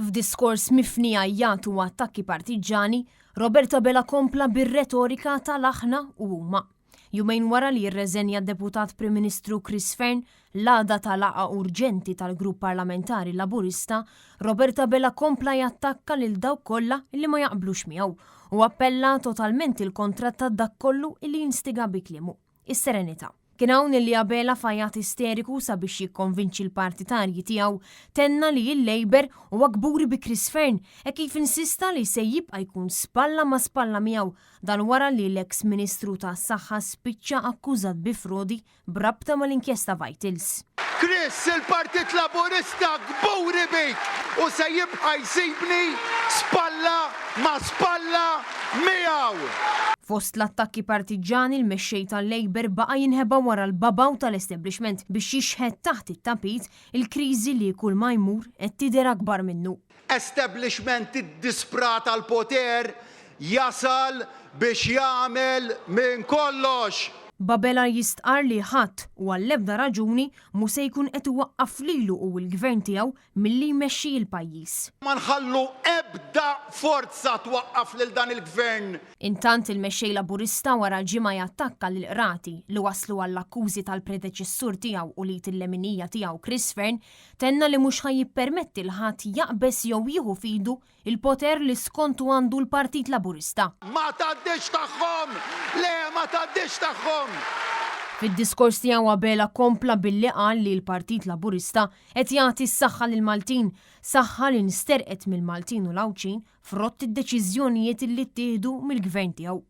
F'diskors mifni għajjat u attakki partiġġani, Robert Abela kompla bir-retorika tal-aħna u huma. Jumejn wara li rreżenja d-Deputat Prim Ministru Chris Fearne, l-għada ta' laqgħa urġenti tal-Grupp Parlamentari Laburista, Robert Abela kompla jattakka lil dawk kollha li ma jaqblux miegħu u appella totalment il-kontra ta' dak kollu li jinstiga bi kliemu. Is-serenità. Kien hawn li Abela f'għajat isteriku sabiex jikkonvinċi l-partitarji tiegħu tenna li l-Labour huwa kburi bi Chris Fearne hekk kif insista li se jibqa' jkun spalla ma' spalla miegħu dan wara li l-eks Ministru tas-Saħħa spiċċa akkużat bi frodi b'rabta mal-inkjesta Vitals. Chris, il-Partit Laburista kburi bik u se jibqa' jsibni spalla ma' spalla miegħu! Fost l-attakki partiġġani l-mexxej tal-Labour baqa' jinħeba wara l-babaw tal-establishment biex jixħet taħt it-tapit il-kriżi li kull ma jmur qed tidher akbar minnu. Establishment iddisprat għall-poter jasal biex jagħmel minn kollox. B'Abela jistqarr li ħadd u għall-ebda raġuni mhu se jkun qed iwaqqaf lilu u l-Gvern tiegħu milli jmexxi l-pajjiż. Ma nħallu ebda forza twaqqaf lil dan il-Gvern. Intant il-Mexxej Laburista wara ġimgħa jattakka lill-Qrati li wasslu għall-akkużi tal-predeċessur tiegħu u l-id il-leminija tiegħu Chris Fearne Tenna li mhux ħa jippermetti 'l ħadd jaqbeż jew jieħu f'idu l-poter li skontu għandu l-Partit Laburista. Ma tgħaddix tagħhom! Le, ma tgħaddix tagħhom! Fid-diskors tiegħu Abela kompla billi qal li l-Partit Laburista qed jagħti s-saħħa lill-Maltin, saħħa li nsterqet mill-Maltin u l-Għawdxin frott id-deċiżjonijiet li ttieħdu mill-Gvern tiegħu.